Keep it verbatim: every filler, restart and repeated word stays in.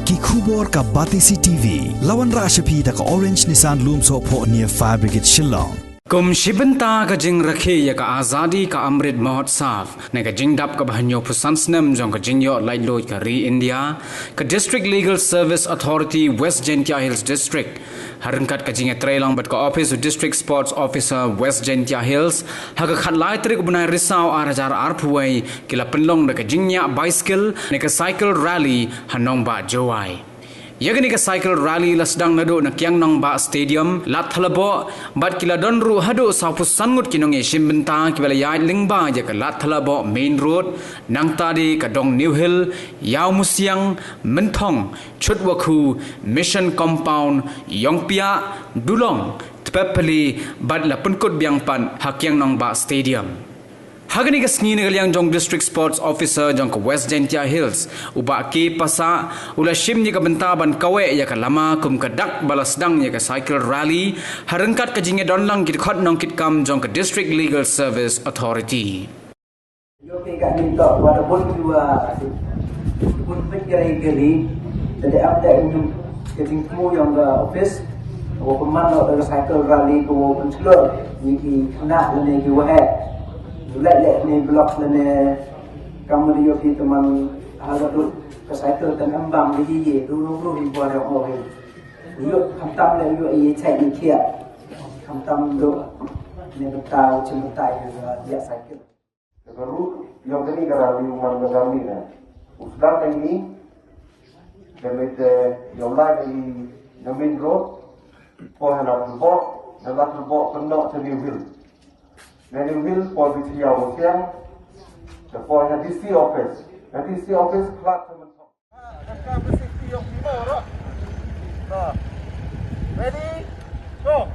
Ki khubor ka Batesi T V, la wanrah sha phi da ka Orange Nissan Lumsohphoh near Fire Brigade Shillong. Kum shi bynta ka jingrakhe ïa ka Azadi ka Amrit Mahotsav, ne ka jingdap kaba hynñiewphew san snem jong ka jingïoh laitluid ka ri India, ka District Legal Service Authority West Jaintia Hills District, ha ryngkat ka jingïatreilang bad ka ophis u District Sports Officer West Jaintia Hills, ha ka khatlai tarik u bnai Risaw ar hajar arphew wei, ki la pynlong da ka jingñiah bicycle ne ka cycle rally ha nongbah Jowai. Ïa kane ka cycle rally la sdang naduh na Kiang Nangbah Stadium, Lad Thalaboh, bad ki la don ruh haduh sawphew san ngut ki nongïashim bynta kiba la ïaid lyngba ïa ka Lad Thalaboh Main Road, nangta de ka Dong New Hill, Ïawmusiang, Mynthong, Chutwakhu, Mission Compound, Iongpiah, Dulong, Tpepali, bad la pynkut biang pat ha Kiang Nangbah Stadium. Ha kane ka sngi, na ka liang jong District Sports Officer jong ka West Jaintia Hills, u Bah K Passah, u la shim ïa ka bynta ban kaweh ïa ka lama kum ka dak ba la sdang ïa ka cycle rally, ha ryngkat ka jingïadonlang ki dkhot nongkitkam jong ka District Legal Service Authority. Ïoh phi ka ni to, wa da bun ki wa bun pit ka ri ka ri, da da ap da ïa ka jingthmu jong ka office, wa pynman da ka cycle rally ko wa pynshlur ïa ki khynnah lane ki waheh. Leh leh ne block lane kam da ïoh phi teman ha ka tu ka cycle kan em bam di ye du ru ru hi bwa da o hi. Ïoh khamtam le ïoh ïa chai ïa khiah. Khamtam du ne bynta u chim bynta ïa ïa cycle. Ka ruh, ïong kani ka rally u man ka gamni na. U sdang ka ini, ka mete ïong lai ka i na main road, poi ha Lad Thalaboh, na Lad Thalaboh pynnoh ta New Hill. Na New Hill, poi bit Ïawmusiang, ta poi ha D C office. Na D C office, khlad ta Mynthong. Ready? Go!